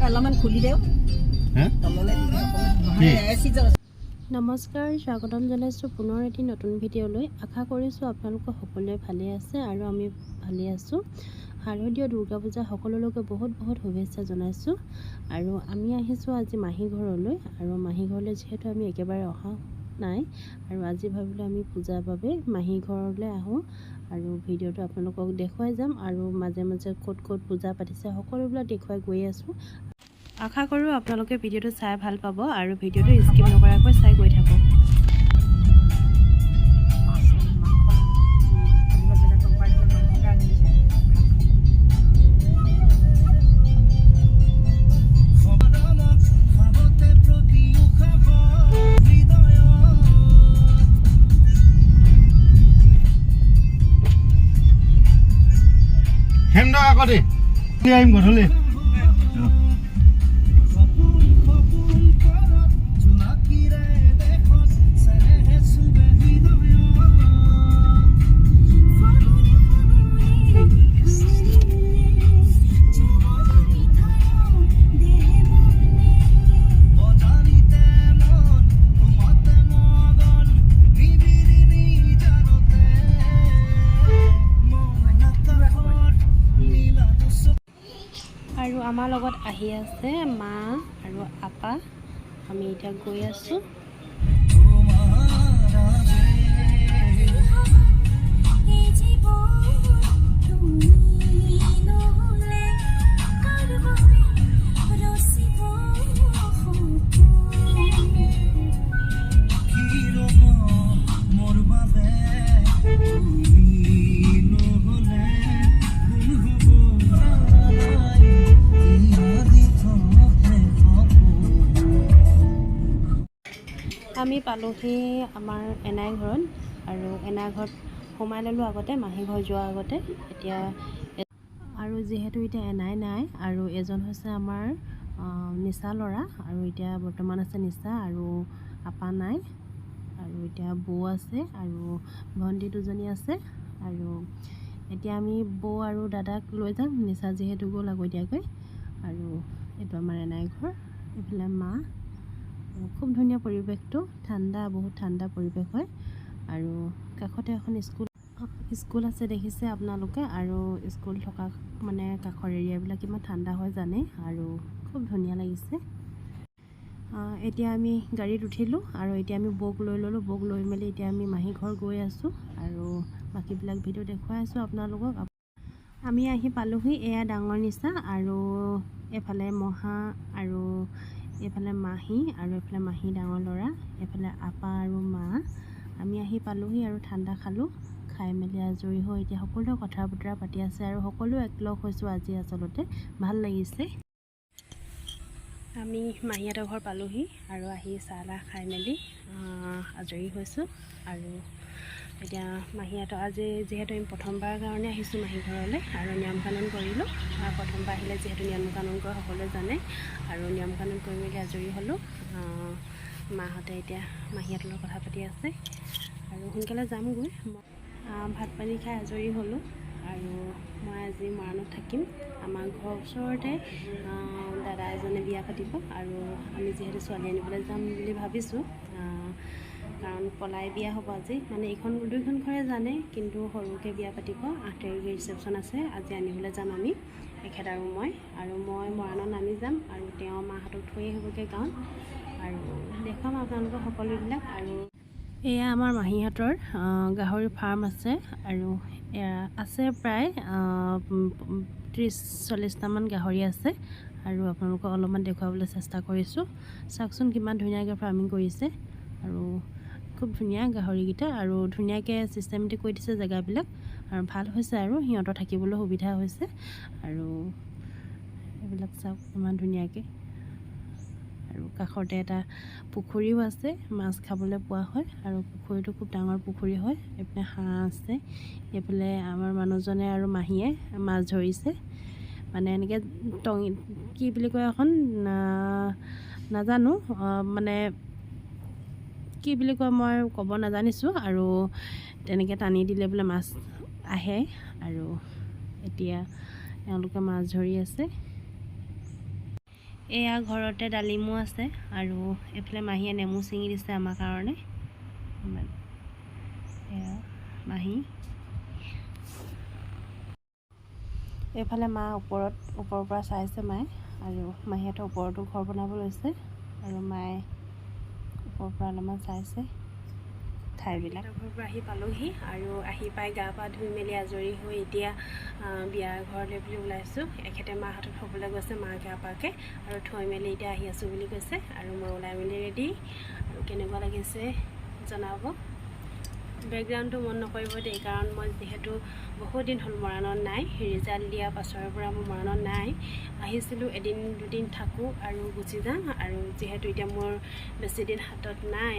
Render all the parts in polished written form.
অলপমান খুলি দিওঁ। হে? তললৈ দি দিওঁ অকণমান। কি? নহ'লে চিজন। নমস্কাৰ, স্বাগতম জনাইছোঁ পুনৰ এটি নতুন ভিডিঅ'লৈ। আশা কৰিছোঁ আপোনালোকৰ সকলোৱে ভালে আছে আৰু আমি ভালে আছোঁ। শাৰদীয় দুৰ্গা পূজা সকলোলৈকে বহুত বহুত শুভেচ্ছা জনাইছোঁ। আৰু আমি আহিছোঁ আজি মাহী ঘৰলৈ আৰু মাহী ঘৰলৈ যিহেতু আমি একেবাৰে অহা নাই আৰু আজি ভাবিলোঁ আমি পূজাৰ বাবে মাহী ঘৰলৈ আহোঁ আৰু ভিডিঅ'টো আপোনালোকক দেখুৱাই যাম আৰু মাজে মাজে ক'ত ক'ত পূজা পাতিছে সকলোবিলাক দেখুৱাই গৈ আছোঁ। আশা কৰোঁ আপোনালোকে ভিডিঅ'টো চাই ভাল পাব আৰু ভিডিঅ'টো স্কিপ নকৰাকৈ চাই গৈ থাকক। মাছ, মাংস আনিব চাগে, টকা দিলে মাংসকে আনি দিছে। ভাবতে প্ৰতি উশাহ হৃদয়ত। হেমদা আগতে আহিম গধূলি। সপোন সপোন কৰত জোনাকীৰে দেশত চেনেহে চুবে হৃদয়ত। ফাগুনে ফাগুনে ঘুৰিলে যাবলৈ ঠাই দেহে মনে। অজানিতে মন তোমাতে মগন নিবিড় নিজানতে মন আকাশত নীলা দুচকু। আৰু আমাৰ লগত আহি আছে মা আৰু আপা। আমি এতিয়া গৈ আছোঁ। তোমাৰ বাবে। এই জীৱন তুমি নহ'লে কাৰ বাবে ৰচিব সপোন? কি ৰ'ব মোৰ বাবে তুমি নহ'লে? কোন হ'ব নাই আদি সপোন। আমি পালোহি আমাৰ এনাই ঘৰত আৰু এনাই ঘৰত সোমাই ল'লোঁ আগতে, মাহী ঘৰ যোৱাৰ আগতে। এতিয়া আৰু যিহেতু এতিয়া এনাই নাই আৰু এজন হৈছে আমাৰ নিচা ল'ৰা আৰু এতিয়া বৰ্তমান আছে নিচা আৰু আপা নাই আৰু এতিয়া বৌ আছে আৰু ভণ্টি দুজনী আছে। আৰু এতিয়া আমি বৌ আৰু দাদাক লৈ যাম, নিচা যিহেতু গ'ল আগতীয়াকৈ। আৰু এইটো আমাৰ এনাই ঘৰ, এইফালে মা। খুব ধুনীয়া পৰিৱেশটো, ঠাণ্ডা, বহুত ঠাণ্ডা পৰিৱেশ হয়। আৰু কাষতে এখন স্কুল স্কুল আছে, দেখিছে আপোনালোকে। আৰু স্কুল থকা মানে কাষৰ এৰিয়াবিলাক কিমান ঠাণ্ডা হয় জানে আৰু খুব ধুনীয়া লাগিছে। এতিয়া আমি গাড়ীত উঠিলোঁ আৰু এতিয়া আমি বৌক লৈ ল'লোঁ। বৌক লৈ মেলি এতিয়া আমি মাহী ঘৰ গৈ আছোঁ আৰু বাকীবিলাক ভিডিঅ' দেখুৱাই আছোঁ আপোনালোকক। আমি আহি পালোহি। এয়া ডাঙৰ নিচা আৰু এইফালে মহা আৰু এইফালে মাহী আৰু এইফালে মাহী ডাঙৰ ল'ৰা, এইফালে আপা আৰু মা। আমি আহি পালোহি আৰু ঠাণ্ডা খালোঁ। খাই মেলি আজৰি হৈ এতিয়া সকলোৱে কথা বতৰা পাতি আছে আৰু সকলো একলগ হৈছোঁ আজি, আচলতে ভাল লাগিছে। আমি মাহীহঁতৰ ঘৰ পালোহি আৰু আহি চাহ তাহ খাই মেলি আজৰি হৈছোঁ। আৰু এতিয়া মাহীহঁতৰ আজি যিহেতু আমি প্ৰথমবাৰৰ কাৰণে আহিছোঁ মাহী ঘৰলৈ আৰু নিয়ম কানুন কৰিলোঁ। আৰু প্ৰথমবাৰ আহিলে যিহেতু নিয়ম কানুন কৰে সকলোৱে জানে আৰু নিয়ম কানুন কৰি মেলি আজৰি হ'লোঁ। মাহঁতে এতিয়া মাহীহঁতৰ লগত কথা পাতি আছে আৰু সোনকালে যামগৈ। ভাত পানী খাই আজৰি হ'লোঁ আৰু মই আজি মৰাণত থাকিম। আমাৰ ঘৰৰ ওচৰতে দাদা এজনে বিয়া পাতিব আৰু আমি যিহেতু ছোৱালী আনিবলৈ যাম বুলি ভাবিছোঁ, কাৰণ পলাই বিয়া হ'ব আজি। মানে এইখন দুইখন ঘৰে জানে, কিন্তু সৰুকৈ বিয়া পাতিব। 8 তাৰিখে ৰিচেপশ্যন আছে। আজি আনিবলৈ যাম আমি, এখেত আৰু মই। আৰু মই মৰাণত নামি যাম আৰু তেওঁ মাহঁতক থৈ আহিবগৈ গাঁৱত আৰু দেখুৱাম আপোনালোকক সকলোবিলাক। আৰু এয়া আমাৰ মাহীহঁতৰ গাহৰি ফাৰ্ম আছে আৰু এয়া আছে প্ৰায় 30-40টামান গাহৰি আছে আৰু আপোনালোকক অলপমান দেখুৱাবলৈ চেষ্টা কৰিছোঁ। চাওকচোন, কিমান ধুনীয়াকৈ ফাৰ্মিং কৰিছে আৰু খুব ধুনীয়া গাহৰিকেইটা আৰু ধুনীয়াকৈ ছিষ্টেমেটিক কৰি দিছে জেগাবিলাক আৰু ভাল হৈছে আৰু সিহঁতৰ থাকিবলৈ সুবিধা হৈছে। আৰু এইবিলাক চাওক ইমান ধুনীয়াকৈ। আৰু কাষতে এটা পুখুৰীও আছে, মাছ খাবলৈ পোৱা হয় আৰু পুখুৰীটো খুব ডাঙৰ পুখুৰী হয়। এইপিনে হাঁহ আছে, এইফালে আমাৰ মানুহজনে আৰু মাহীয়ে মাছ ধৰিছে। মানে এনেকৈ টঙি, কি বুলি কয় এখন নাজানো, মানে কি বুলি কয় মই ক'ব নাজানিছোঁ। আৰু তেনেকৈ টানি দিলে বোলে মাছ আহে আৰু এতিয়া এওঁলোকে মাছ ধৰি আছে। এয়া ঘৰতে ডালিমো আছে আৰু এইফালে মাহীয়ে নেমু ছিঙি দিছে আমাৰ কাৰণে। এয়া মাহী, এইফালে মা ওপৰৰ পৰা চাইছে মায়ে। আৰু মাহীহঁতৰ ওপৰতো ঘৰ বনাব লৈছে আৰু মায়ে ওপৰৰ পৰা অলপমান চাইছে ঠাইবিলাক। ঘৰৰ পৰা আহি পালোহি আৰু আহি পাই গা পা ধুই মেলি আজৰি হৈ এতিয়া বিয়া ঘৰলৈ বুলি ওলাইছোঁ। এখেতে মাহঁতক থ'বলৈ গৈছে, মাকে আপাকে, আৰু থৈ মেলি এতিয়া আহি আছোঁ বুলি কৈছে। আৰু মই ওলাই মেলি ৰেডি। আৰু কেনেকুৱা লাগিছে জনাব। বেকগ্ৰাউণ্ডটো মন নকৰিব দেই, কাৰণ মই যিহেতু বহুত দিন হ'ল মৰাণত নাই। ৰিজাল্ট দিয়াৰ পাছৰে পৰা মই মৰাণত নাই। আহিছিলোঁ, এদিন দুদিন থাকোঁ আৰু গুচি যাম। আৰু যিহেতু এতিয়া মোৰ বেছি দিন হাতত নাই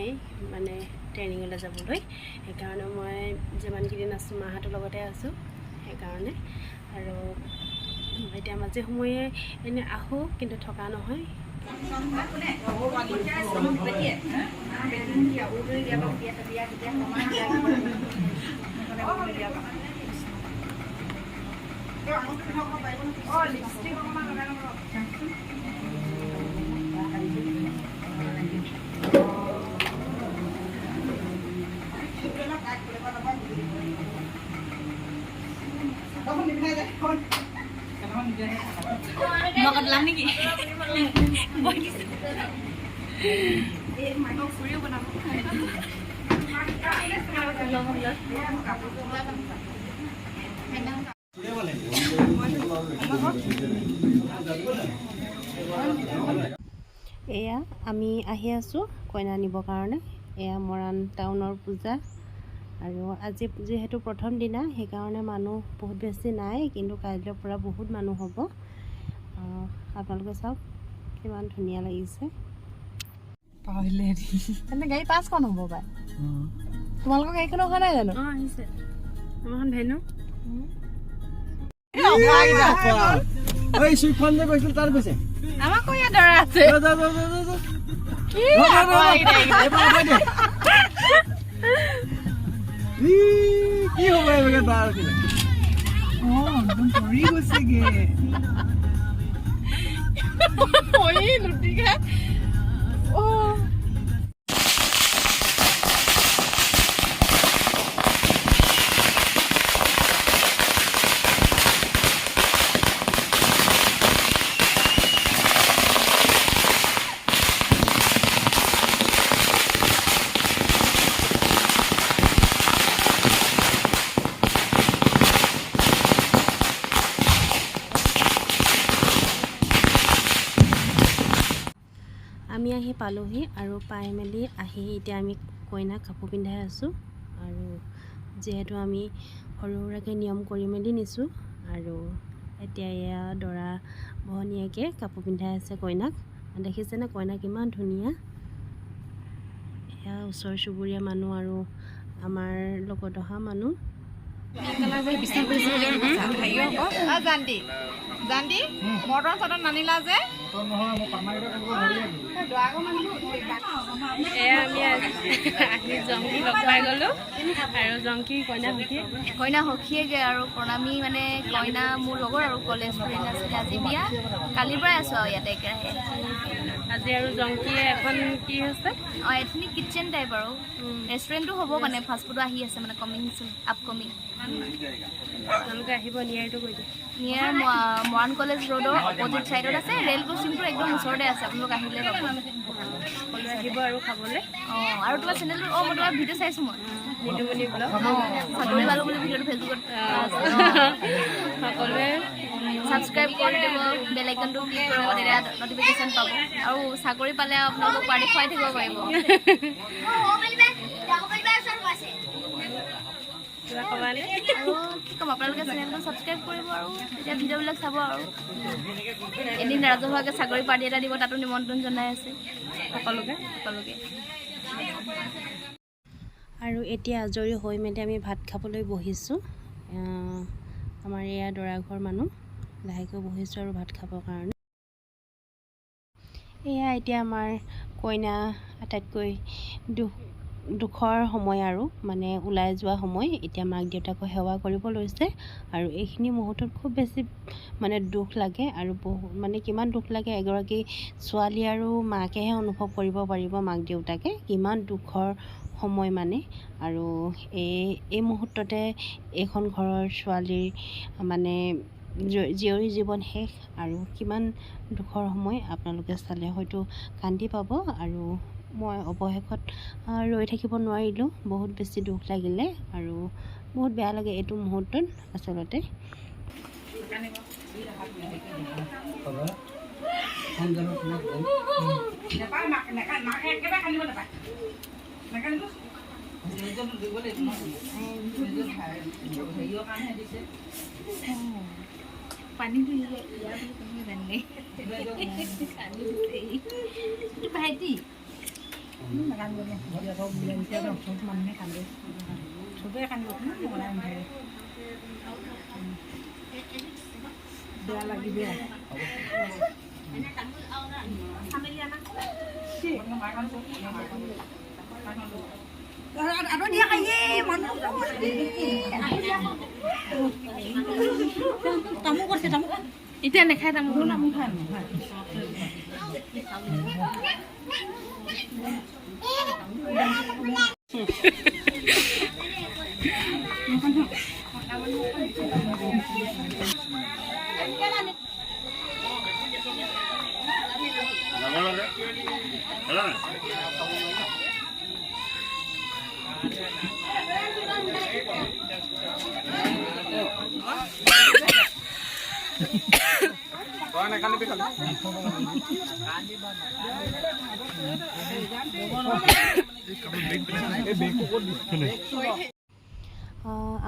মানে ট্ৰেইনিঙলৈ যাবলৈ, সেইকাৰণে মই যিমানকেইদিন আছোঁ মাহঁতৰ লগতে আছোঁ সেইকাৰণে। আৰু এতিয়া মাজে সময়ে এনেই আহোঁ, কিন্তু থকা নহয়। এয়া আমি আহি আছোঁ কইনা আনিবৰ কাৰণে। এয়া মৰাণ টাউনৰ পূজা আৰু আজি যিহেতু প্ৰথম দিনা, সেইকাৰণে মানুহ বহুত বেছি নাই, কিন্তু কাইলৈৰ পৰা বহুত মানুহ হ'ব। আপোনালোকে চাওক কিমান ধুনীয়া লাগিছে। তেন্তে গাড়ী 5খন হ'ব পাই। তোমালোকৰ গাড়ীখন অহা নাই জানো? অঁ, আহিছে। আমাৰখন ভেনু। এই চুইফখন যে গৈছিল তাৰ গৈছে। আমাকো ইয়াত দৰা আছে। যা, যা, যা, যা, যা। কি? ৰ, ৰ, ৰ, ৰ। এইবাৰ আগুৱাই দে। ই, কি হ'ব এইভাগে তাৰ আছিলে? পৰি গৈছেগে, পৰি লুটি খাই। অ। আমি আহি পালোহি আৰু পাই মেলি আহি এতিয়া আমি কইনাক কাপোৰ পিন্ধাই আছোঁ। আৰু যিহেতু আমি সৰু সুৰাকৈ নিয়ম কৰি মেলি নিছোঁ, আৰু এতিয়া এয়া দৰা ভনীয়েকে কাপোৰ পিন্ধাই আছে কইনাক। দেখিছেনে কইনা কিমান ধুনীয়া! এয়া ওচৰ চুবুৰীয়া মানুহ আৰু আমাৰ লগত অহা মানুহ। জানটি জানটি, মটন চটন নানিলা যে? এয়া আমি আহি জংকী লগ পাই গ'লোঁ আৰু জংকী কইনা সখী। কইনা সখীয়েগে আৰু প্ৰণামী, মানে কইনা মোৰ লগৰ আৰু কলেজ ফ্ৰেণ্ড আছিলে। আজি বিয়া, কালিৰ পৰাই আছোঁ আৰু ইয়াতে একেৰাহে। আজি আৰু জংকীয়ে এখন কি হৈছে? অঁ, এথনিক কিটচেন টাইপ আৰু ৰেষ্টুৰেণ্টো হ'ব, মানে ফাষ্ট ফুডো আহি আছে, মানে কমিং চুন, আপকমিং। তেওঁলোকে আহিব, নিয়াৰটো কৈ দিয়ে। নিয়াৰ মৰাণ কলেজ ৰোডৰ অপজিট ছাইডত আছে, ৰেল ক্ৰচিংটো একদম ওচৰতে আছে, আপোনালোক আহিলে পাব। সকলোৱে আহিব আৰু খাবলৈ। অঁ, আৰু তোমাৰ চেনেলটো, অঁ, মই তোমাৰ ভিডিঅ' চাইছোঁ মই। নিতুমণি ব্লগ। অঁ, চাকৰি পালোঁ বুলি ভিডিঅ'টো ফেচবুকত। সকলোৱে ছাবস্ক্ৰাইব কৰি দিব, বেল আইকনটো ক্লিক কৰিব, তেতিয়া নটিফিকেশ্যন পাব আৰু চাকৰি পালে আপোনালোকক পাৰ্টি খুৱাই থাকিব পাৰিব। কিবা ক'বানে? আৰু কি ক'ম, আপোনালোকে চেনেলটো ছাবস্ক্ৰাইব কৰিব আৰু তেতিয়া ভিডিঅ'বিলাক চাব আৰু এদিন ৰাজহুৱাকৈ চাকৰি পাৰ্টি এটা দিব, তাতো নিমন্ত্ৰণ জনাই আছে সকলোকে। সকলোকে। আৰু এতিয়া আজৰি হৈ মেলি আমি ভাত খাবলৈ বহিছোঁ। আমাৰ এয়া দৰা ঘৰ মানুহ, লাহেকৈ বহিছোঁ আৰু ভাত খাবৰ কাৰণে। এয়া এতিয়া আমাৰ কইনা আটাইতকৈ দুখ দুখৰ সময় আৰু মানে ওলাই যোৱা সময়। এতিয়া মাক দেউতাকক সেৱা কৰিব লৈছে আৰু এইখিনি মুহূৰ্তত খুব বেছি মানে দুখ লাগে আৰু বহু মানে কিমান দুখ লাগে এগৰাকী ছোৱালী আৰু মাকেহে অনুভৱ কৰিব পাৰিব, মাক দেউতাকে কিমান দুখৰ সময় মানে। আৰু এই এই মুহূৰ্ততে এইখন ঘৰৰ ছোৱালীৰ মানে জীয়ৰী জীৱন শেষ আৰু কিমান দুখৰ সময় আপোনালোকে চালে হয়তো কান্দি পাব। আৰু মই অৱশেষত ৰৈ থাকিব নোৱাৰিলোঁ, বহুত বেছি দুখ লাগিলে আৰু বহুত বেয়া লাগে এইটো মুহূৰ্তত আচলতে। পানীটো ইয়াৰ বুলি কেনেকৈ জানিলে? এইটো ভাইটি। মানুহে কান্দে, চবেই কান্দিব, বেয়া লাগি বেয়া। এতিয়া নেখায় তামোল।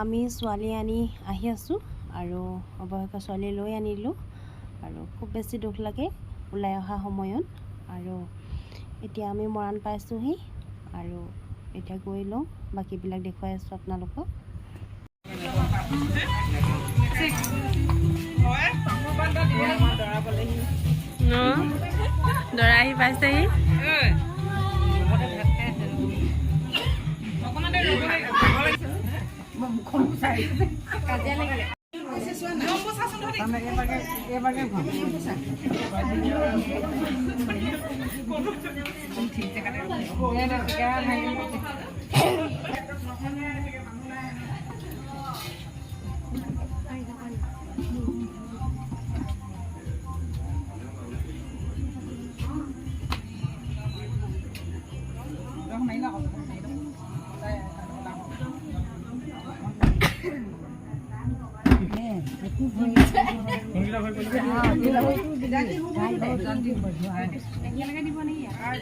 আমি ছোৱালী আনি আহি আছোঁ আৰু অৱশেষত ছোৱালী লৈ আনিলোঁ আৰু খুব বেছি দুখ লাগে ওলাই অহা সময়ত। আৰু এতিয়া আমি মৰাণ পাইছোঁহি আৰু এতিয়া গৈ লওঁ, বাকীবিলাক দেখুৱাই আছোঁ আপোনালোকক। দৰা আহি পাইছেহি।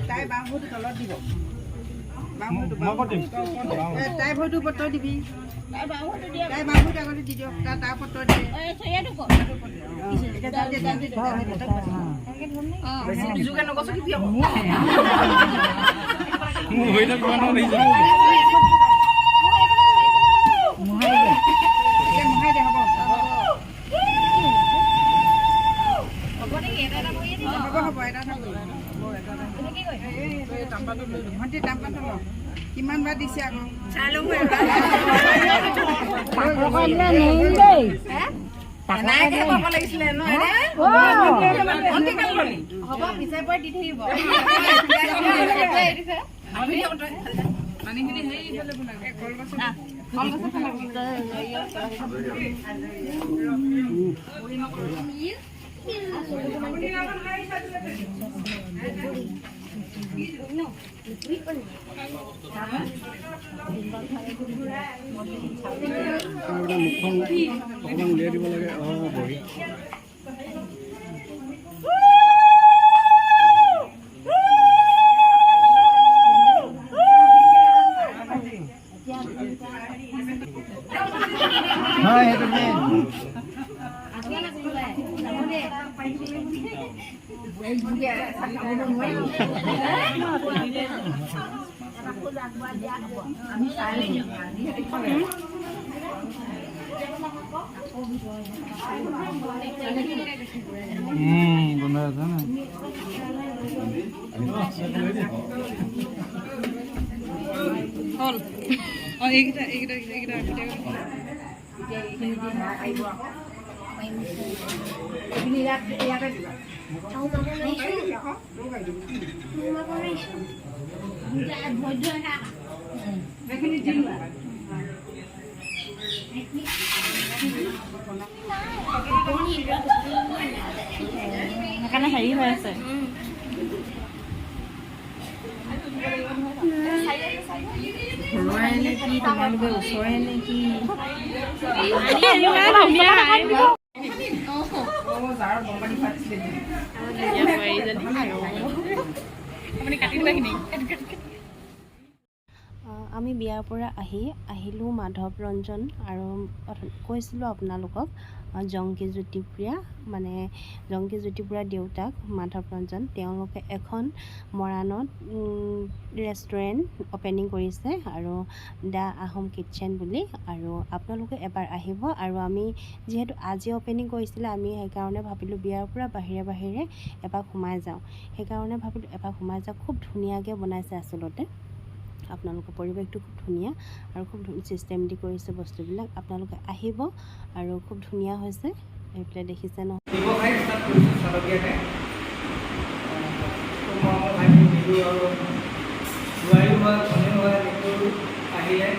তাই বাঁহটো তলত দিব, তাই ভৰিটো ওপৰত তই দিবি, তাই বাঁহটো আগতে দি দিয়ক, তাৰ ওপৰত তই দিয়ে। কিমান বাৰ দিছে আকৌ চাই লওঁ। লাগিছিলে ন? হ'ব, পিছে পৰে দি থাকিব। মুখখন অকণমান উলিয়াই দিব লাগে। অঁ, বঢ়িয়া। হয়, সেইটো মেইন। গোন্ধ আছে না? হ'ল। অঁ, এইকেইটা এইকেইটা এইকেইটা এতিয়া এইখিনি দি আহিব আকৌ। এইখিনি ইয়াত ইয়াতে দিবা। সেইখিনি দি লোৱা। সেইকাৰণে হেৰি হৈ আছে। ঘৰুৱাই নে কি, তোমালোকে ওচৰে নে কি? ধুনীয়া। আমি বিয়াৰ পৰা আহি আহিলোঁ মাধৱ ৰঞ্জন আৰু কৈছিলোঁ আপোনালোকক, জংকী জ্যোতিপ্ৰিয়া, মানে জংকী জ্যোতিপ্ৰিয়াৰ দেউতাক মাধৱ ৰঞ্জন, তেওঁলোকে এখন মৰাণত ৰেষ্টুৰেণ্ট অ'পেনিং কৰিছে আৰু the Ahom kitchen বুলি। আৰু আপোনালোকে এবাৰ আহিব। আৰু আমি যিহেতু আজি অ'পেনিং কৰিছিলে, আমি সেইকাৰণে ভাবিলোঁ বিয়াৰ পৰা বাহিৰে বাহিৰে এপাক সোমাই যাওঁ। সেইকাৰণে ভাবিলোঁ এপাক সোমাই যাওঁ। খুব ধুনীয়াকৈ বনাইছে আচলতে। আপোনালোকৰ পৰিৱেশটো খুব ধুনীয়া আৰু খুব চিষ্টেমেটিক কৰিছে বস্তুবিলাক। আপোনালোকে আহিব আৰু খুব ধুনীয়া হৈছে। এইফালে দেখিছে নহয়। ব্যৱসায় ষ্টাৰ্ট কৰিছোঁ চালকীয়াকৈ। খুব মৰমৰ ভাইটি নিদু আৰু বোৱাৰীও হয়, ভনীও হয়। নিতু আহিলে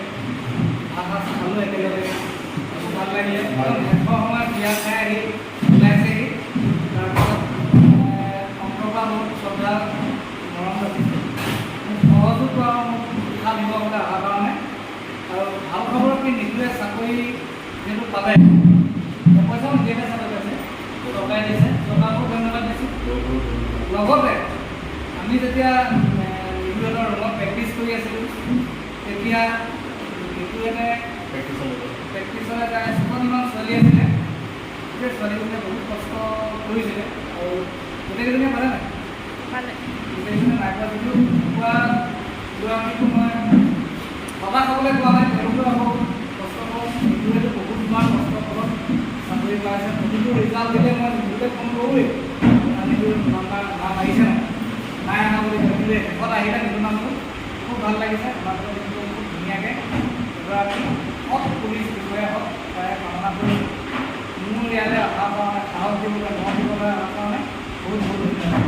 ভাত সাজ খালোঁ একেলগে, খুব ভাল লাগিলে। একদম শেষৰ সময়ত বিয়া খাই আহি ওলাইছেহি। তাৰপিছত অন্তৰৰ পৰা বহুত শ্ৰদ্ধা মৰম ৰাখিছে, মোক সহযোগ আৰু মোক উৎসাহ দিব বোলে অহাৰ কাৰণে। আৰু ভাল খবৰ কি, নিতুৱে চাকৰি যিহেতু পালে, পইচাও নিদিয়াকৈ চাকৰি পাইছে, চৰকাৰে দিছে, চৰকাৰকো ধন্যবাদ দিছোঁ। লগতে আমি যেতিয়া নিতুহঁতৰ ৰুমত প্ৰেক্টিছ কৰি আছিলোঁ, তেতিয়া নিতুহঁতে প্ৰেক্টিছলৈ যায়। ছজনীমান ছোৱালী আছিলে, গোটেই ছোৱালীজনীয়ে বহুত কষ্ট কৰিছিলে আৰু গোটেইকেইজনীয়ে পালে নাই? পালে। গোটেইকেইজনীয়ে নাই পোৱা যদিও পোৱা দুগৰাকীকো মই সভা খাবলৈ কোৱা নাই। তেওঁলোকেও আকৌ কষ্ট ফলত, নিতুৱেতো বহুত মাহ কষ্ট ফলত চাকৰি পাইছে। প্ৰতিটো ৰিজাল্ট দিলে মই নিতুলৈ ফোন কৰোঁৱেই, নিতুৰ নাম্বাৰ নাম আহিছে নাই, নাই অহা বুলি কয়। কিন্তু শেষত আহিলে নিতুৰ নামটো, খুব ভাল লাগিছে। আপোনালোকৰ দিনটো খুব ধুনীয়াকৈ এগৰাকী সৎ পুলিচ বিষয়া হওক, তাৰে কামনা কৰিছোঁ। মোৰ ইয়ালৈ অহাৰ কাৰণে, সাহস দিবলৈ, মন দিবলৈ অহাৰ কাৰণে বহুত বহুত ধন্যবাদ।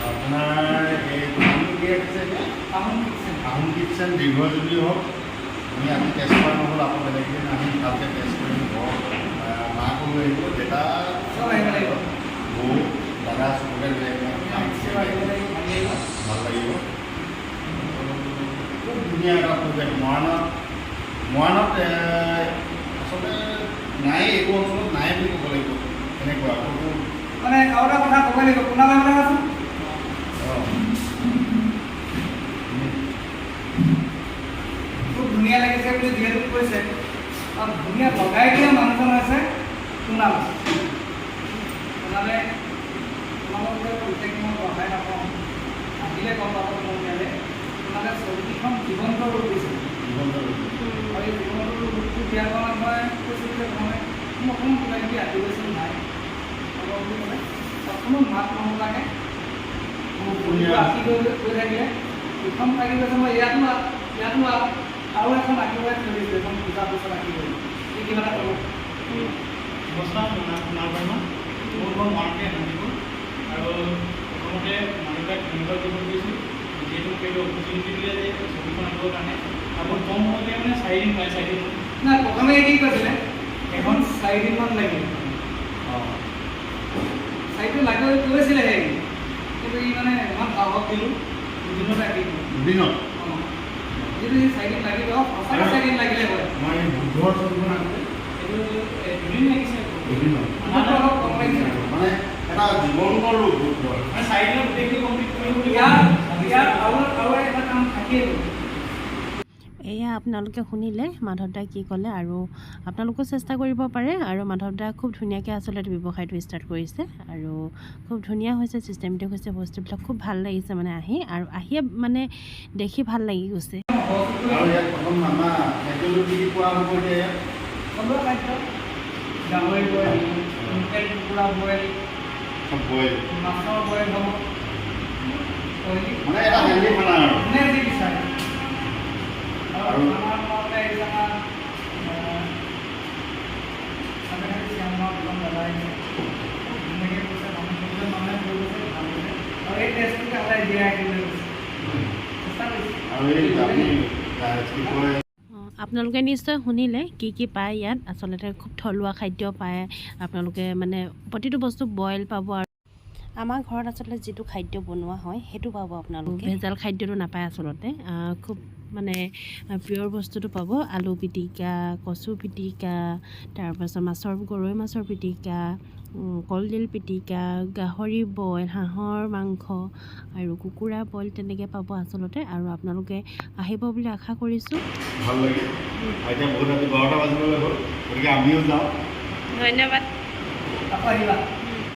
আপোনাৰ এই দোকানটো কি ৰাখিছে এতিয়া? আহোম কিটচেন। আহোম কিটচেন দীৰ্ঘজীৱী হওক। আমি আজি টেষ্ট কৰা নহ'ল, আকৌ বেলেগ দিন আহি ভালকৈ টেষ্ট কৰিম। ঘৰত মাকো লৈ আহিব, দেউতা, চব আহিব লাগিব। বৌ, দাদা চবকে লৈ আহিব। নিশ্চয় আহিব লাগিব, ভাল লাগিব। ভাল লাগিব। খুব ধুনীয়া এটা পৰিৱেশ মৰাণত। মৰাণত আচলতে নাই, এইটো অঞ্চলত নাই বুলি ক'ব লাগিব তেনেকুৱা ক'তো। মানে আৰু এটা কথা ক'ব লাগিব, কোনালে মানে আছোন। অঁ। খুব ধুনীয়া লাগিছে বুলি যিহেতু কৈছে, আৰু ধুনীয়া লগাই দিয়া মানুহজন হৈছে কুণাল। কুণালে তোমালোকে বিশেষ মই বঢ়াই নকওঁ, আহিলে গম পাব। মোৰ ইয়ালে কুণালে ছবিখন জীৱন্ত ৰূপ দিছে। জীৱন্ত ৰূপ। আৰু এই জীৱন্ত ৰূপটো দিয়াৰ কাৰণে মই কৈছিলোঁ যে মই মোক অকণমান কিবা কিবি আঁকি গৈছিল, নাই হ'ব বুলি ক'লে। আৰু কোনো মাত নমতাকৈ খুব ধুনীয়া। আঁকি গৈ গৈ থাকিলে। ইখন থাকি গৈছে, মই ইয়াতো আঁক, ইয়াতো আঁক, আৰু এখন আঁকিবলৈ থৈ দিছোঁ। এখন পূজাৰ পিছত আঁকি গ'ল। সি কিবা এটা ক'ব। নমস্কাৰ, মোৰ নাম কুণাল বৰ্মা, মোৰ ঘৰ মৰাণতে শান্তিপুৰ। আৰু প্ৰথমতে মানুহবিলাক ধন্যবাদ দিব খুজিছোঁ, যিহেতু মোক এইটো অপৰচুনিটি দিলে যে ছবিখন আঁকিবৰ কাৰণে। আৰু বহুত কম সময়তে, মানে 4 দিন পায় 4 দিন। নাই, প্ৰথমে কি কৈছিলে, এখন 4 দিনমান লাগিল। 4 দিন লাগিব কৈছিলে সেই, কিন্তু ই মানে ইমান সাহস দিলোঁ, দুদিনতে আঁকি দিলোঁ। দুদিনত? অঁ, যিটো সি 4 দিন লাগিব, সঁচাকৈ 4 দিন লাগিলে হয়। মই বুদ্ধৰ ছবিখন আঁকোতে এইটো দুদিন লাগিছে। দুদিনত। আমাৰটো অলপ কম লাগিছে। মানে এটা জীৱন্ত ৰূপ বুদ্ধৰ। মানে 4 দিনত গোটেইখিনি কমপ্লিট কৰিম বুলি। ইয়াৰ ইয়াৰ আৰু আৰু এটা কাম থাকিয়ে গ'ল। এয়া আপোনালোকে শুনিলে মাধৱ দাই কি ক'লে। আৰু আপোনালোকেও চেষ্টা কৰিব পাৰে। আৰু মাধৱ দা খুব ধুনীয়াকৈ আচলতে ব্যৱসায়টো ষ্টাৰ্ট কৰিছে আৰু খুব ধুনীয়া হৈছে, চিষ্টেমেটিক হৈছে বস্তুবিলাক। খুব ভাল লাগিছে মানে আহি, আৰু আহিয়ে মানে দেখি ভাল লাগি গৈছে। আৰু ইয়াত প্ৰথম আমাৰ খাদ্যটো কি কি পোৱা হ'ব এতিয়া ইয়াত? থলুৱা খাদ্য, গাহৰি বইল, লোকেল কুকুৰা বইল। চব বইল। মাছৰ বইল হ'ব, কয়লি। মানে এটা হেল্ডি খানা আৰু। যোনে যি বিচাৰে আৰু আৰু আমাৰ মনতে আহিছে আমাৰ চামেখালি শ্যামগাঁও দুজন দাদা আহিছে। খুব ধুনীয়াকৈ কৈছে, মানুহ প্ৰতিজন মানুহে কৈ গৈছে, ভাল হৈছে আৰু এই টেষ্টটোকে সদায় জীয়াই ৰাখিবলৈ কৈছে, চেষ্টা কৰিছে। আৰু এই আপুনি কি কয়, আপোনালোকে নিশ্চয় শুনিলে কি কি পায় ইয়াত। আচলতে খুব থলুৱা খাদ্য পায় আপোনালোকে, মানে প্ৰতিটো বস্তু বইল পাব আৰু আমাৰ ঘৰত আচলতে যিটো খাদ্য বনোৱা হয় সেইটো পাব আপোনালোকে। ভেজাল খাদ্যটো নাপায় আচলতে, খুব মানে পিয়'ৰ বস্তুটো পাব। আলু পিটিকা, কচু পিটিকা, তাৰপাছত মাছৰ, গৰৈ মাছৰ পিটিকা, কলডিল পিটিকা, গাহৰি বইল, হাঁহৰ মাংস আৰু কুকুৰা বইল তেনেকৈ পাব আচলতে। আৰু আপোনালোকে আহিব বুলি আশা কৰিছোঁ। ভাল লাগিল। আৰু এতিয়া বহুত ৰাতি 12টা বাজিবলৈ হ'ল, গতিকে আমিও যাওঁ। ধন্যবাদ। আকৌ আহিবা।